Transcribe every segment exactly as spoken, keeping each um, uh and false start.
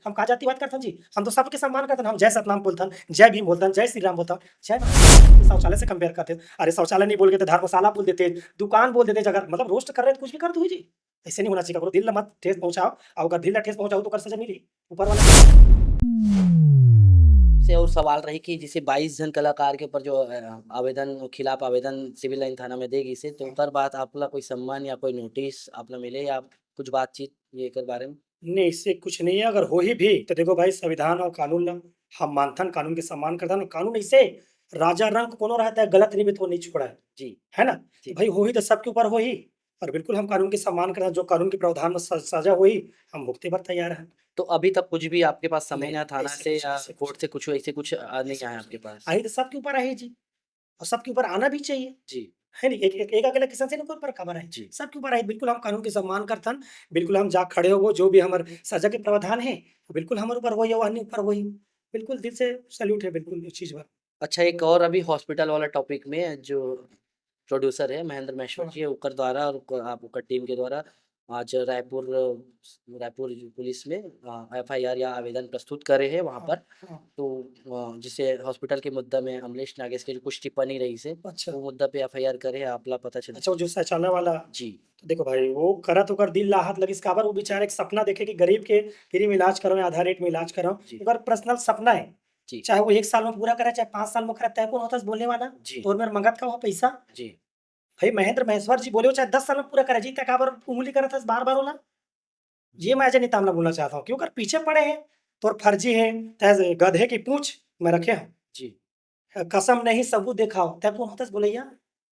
हम का जातिवाद करथन जी? हम तो सबके सम्मान करथन। हम जय सतनाम बोलथन, जय भीम बोलथन, जय श्री राम बोलथन, जय महाकाल। शौचालय से कंपेयर करथे। अरे, शौचालय नहीं बोल के तो धर्मशाला बोल देते, दुकान बोल देते, जगह, मतलब, रोस्ट कर रहे तो कुछ भी कर दू जी। ऐसे नहीं होना चाहिए। ककरो दिल ला मत ठेस पहुंचाओ, और अगर दिल ला ठेस पहुंचाओ तो ओकर सजा मिली ऊपर वाला। से और सवाल रही कि जैसे बाईस झन कलाकार के ऊपर जो अ, आवेदन, खिलाफ आवेदन सिविल लाइन थाना में दे गिस हे, तो ओकर बाद आप ला कोई सम्मान या कोई नोटिस आप ला मिले या कुछ बातचीत ये एकर बारे में? नहीं, इससे कुछ नहीं है। अगर होही भी तो देखो भाई, संविधान और कानून ला हम मानथन, कानून के सम्मान करथन। और कानून ऐसे राजा रंक कोनो रहता है, गलत नहीं भी तो नहीं छोड़ा है, जी। है ना? जी। भाई, होही तो सबके ऊपर होही, और बिल्कुल हम कानून के सम्मान करथन। जो कानून के प्रावधान में स-, सजा होही, हम भुगते बर तैयार हैं। तो अभी तक कुछ भी आपके पास समय नहीं, ना थाना ऐसे से कुछ, या ऐसे कुछ, कोर्ट से कुछ ऐसे कुछ अ, नहीं ऐसे आया कुछ आपके नहीं। पास? आई तो सबके ऊपर आई जी, और सबके ऊपर आना भी चाहिए, जी। है नहीं? एक, एक, एक अकेला किसान से नहीं ऊपर खबर है, जी। सबके ऊपर आई। बिल्कुल हम कानून के सम्मान करथन, बिल्कुल हम जा खड़े होबो, जो भी हमर सजा के प्रावधान है, बिल्कुल हमर ऊपर होही, वहनी ऊपर होही। बिल्कुल दिल से सैल्यूट है बिल्कुल इस चीज पर। अच्छा, एक और अभी हॉस्पिटल वाला टॉपिक में जो प्रोड्यूसर है महेंद्र महेश्वर हाँ। जी, ओकर द्वारा और ओकर, आप ओकर टीम के द्वारा आज रायपुर, रायपुर पुलिस में अ, एफआईआर या आवेदन प्रस्तुत करे है वहाँ हाँ, पर। हाँ। तो अ, जिसे हॉस्पिटल के मुद्दा में अमलेश नागेश के जो कुछ टिप्पणी रही से, अच्छा। वो मुद्दा पे एफआईआर करे है, आप ला पता चले? अच्छा, वो जो शौचालय वाला। जी। तो देखो भाई, वो करत ओकर दिल ला आहत लगिस, काबर वो बेचारा एक सपना देखे कि गरीब के फ्री में इलाज करो या आधा रेट में इलाज करो, जी। ओकर पर्सनल सपना है। जी। चाहे वो एक साल में पूरा करे, चाहे पाँच साल में करे, तय कौन होता है बोलने वाला? जी। तो मेरे मंगत का वो पैसा? जी। भाई, महेंद्र महेश्वर जी बोले, वो चाहे दस साल में पूरा करे जी, तय काबर उंगली करत हस बार बार ओला? ये मैं अजय नेताम ला बोलना चाहता हूँ कि ओकर पीछे पड़े हैं, तोर फर्जी है, तय गधे की पूछ मैं रखे हूँ। जी। कसम नहीं, सबूत देखाओ, तय कौन होता है बोलैया?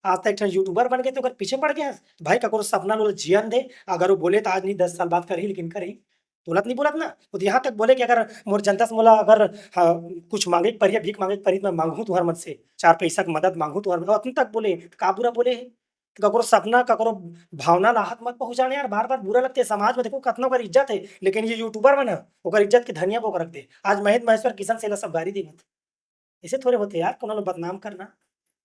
आज तक एक ठन यूट्यूबर बन गए तो ओकर पीछे पड़ गया। तो भाई, ककरो सपना लो जियन दे, अगर वो बोले तो आज नहीं, दस साल बाद करही, लेकिन करही। बोलत नहीं बोलत ना, वो तो यहाँ तक बोले कि अगर मोर जनता से मोला अगर, हाँ, कुछ मांगे के परिया, भीख मांगे के परी, मैं मांगू तुम्हार मन से, चार पैसा की मदद मांगू तुम्हार मन, अतन तक बोले, तो का बुरा बोले है? तो ककरो सपना, ककरो भावना ला आहत मत पहुँचाने यार, बार बार बुरा लगते। समाज में देखो कितना ओकर इज्जत है, लेकिन ये यूट्यूबर मन ह ओकर इज्जत के धनिया बोक रख दे। आज महेंद्र महेश्वर किशन सेला सब गारी देवत, ऐसे थोड़े होते यार, कोनो ला बदनाम करना।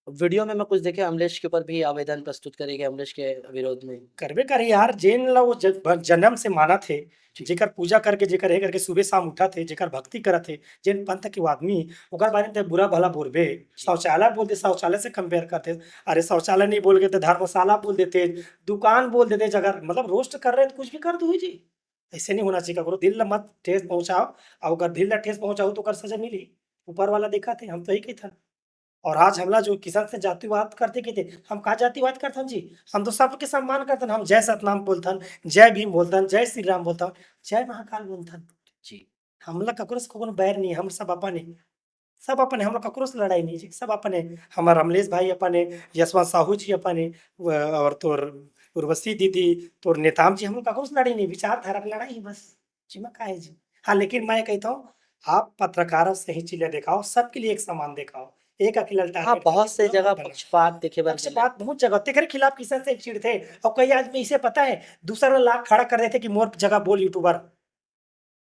वीडियो में मैं कुछ देखे, अमलेश के ऊपर भी आवेदन प्रस्तुत करे गए, अमलेश के विरोध में। करबे करे यार, जेन ला वो ज-, ब-, जन्म से मानत हे, जी। जेकर पूजा करके, जेकर हे करके सुबह शाम उठत हे, जेकर भक्ति करत हे, जेन पंथ के वो आदमी, ओकर बारे में ते बुरा भला बोलबे। शौचालय बोल दे, शौचालय से कंपेयर करते। अरे, शौचालय नहीं बोल के ते धर्मशाला बोल देते, दुकान बोल देते, जगह, मतलब, रोस्ट कर रहे हैं तो कुछ भी कर दू जी। ऐसे नहीं होना चाहिए। ककरो दिल ला मत ठेस पहुंचाओ, और अगर दिल ला ठेस पहुंचाओ तो ओकर सजा मिली। ऊपर वाला देखा थे, हम तो यही कहते हैं। और आज हमला जो किसान से जातिवाद करते कहते, हम का जातिवाद करथन जी? हम तो सबके सम्मान करथन। हम जय सतनाम बोलथन, जय भीम बोलथन, जय श्री राम बोलथन, जय महाकाल बोलथन। जी। हमला ककरो से कोनो बैर नहीं है, हम सब अपन है, सब अपन है, हमला ककरो से लड़ाई नहीं है, सब अपन है। हमार अमलेश भाई अपन है, यशवंत साहू जी अपन है, व-, और तोर उर्वशी दीदी, तोर नेताम जी, हम ककरो से लड़ाई नहीं, विचारधारा में लड़ाई है बस। जी, मैं का है जी? हाँ, लेकिन मैं कहता हूँ, आप पत्रकारों से ही चीजें दिखाओ, सबके लिए एक समान दिखाओ, एक अकेला हाँ, टारगेट बहुत करके से पूरा जगह मत बनाओ। पक्षपात देखे बर मिले। पक्षपात बहुत जगह, तेरे खिलाफ किसान से चिढ़ते हैं, और कई आदमी इसे पता है, दूसरा ला लाख खड़ा कर देते कि मोर जगह बोल यूट्यूबर।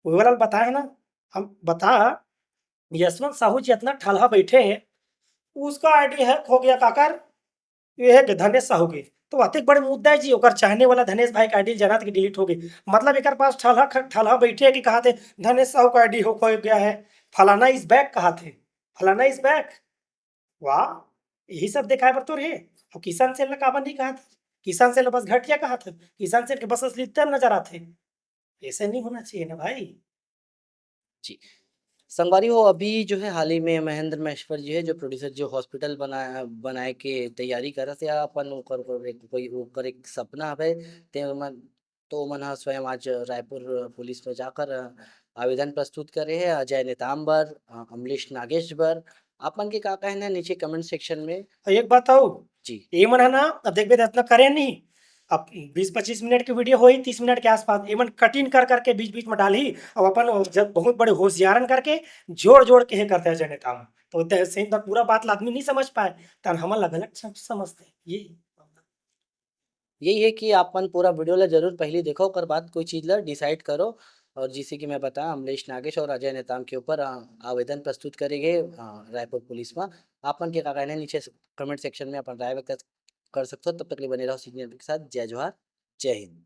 वो वाला बताया ना, हम बता, यशवंत साहू जी इतना ठलहा बैठे हैं, उसका आईडी हैक हो गया काकर, ये है कि धनेश साहू के। तो अतेक बड़े मुद्दा है जी, ओकर चाहने वाला धनेश भाई का आईडी जानत कि डिलीट हो गई। मतलब एकर पास ठलहा ख-, ठलहा बैठे है कि कहा थे धनेश साहू का आईडी हो, खो गया है, फलाना इज बैक कहा थे, फलाना इज बैक। वाह, यही सब दिखाए बर तो रहे। और किसान सेल ला काबर नहीं कहा था? किसान सेल ला बस घटिया कहा था, किसान सेल के बस असली तन नजर आते। ऐसे नहीं होना चाहिए ना भाई। जी। संगवारी हो, अभी जो है हाल ही में महेंद्र महेश्वर जी है जो प्रोड्यूसर जो हॉस्पिटल बनाया, बनाए के तैयारी करत हे, अपन ओकर, ओकर एक, कोई ओकर एक सपना हवे, ते मन, तो मन ह स्वयं आज रायपुर पुलिस में जाकर, अ, आवेदन प्रस्तुत करे हे अजय नेताम बर, अ, अमलेश नागेश बर। आप मन के का कहना है नीचे कमेंट सेक्शन में? और एक बात और, जी। ये मन है ना, अब देखबे तो इतना करे नहीं, अब बीस पच्चीस मिनट के वीडियो होही, तीस मिनट के आसपास, ये मन कटिंग कर करके बीच बीच में डालही, अब अपन जब बहुत बड़े होशियारन करके जोड़ जोड़ के हे करते हैं अजय नेताम। तो ते-, सही बात, पूरा बात ला आदमी नहीं समझ पाए, तन हमन ला गलत सम-, समझते ये। यही है कि आप मन पूरा वीडियो ला जरूर पहली देखो, ओकर बाद कोई चीज ला डिसाइड करो। और जैसे कि मैं बताया, अमलेश नागेश और अजय नेताम के ऊपर, अ, आवेदन प्रस्तुत करे गए, अ, रायपुर पुलिस में। आप मन के का कहना है नीचे कमेंट सेक्शन में अपन राय व्यक्त कर सकते हो। तब तक के लिए बने रहो सीनियर के साथ। जय जोहार, जय हिंद।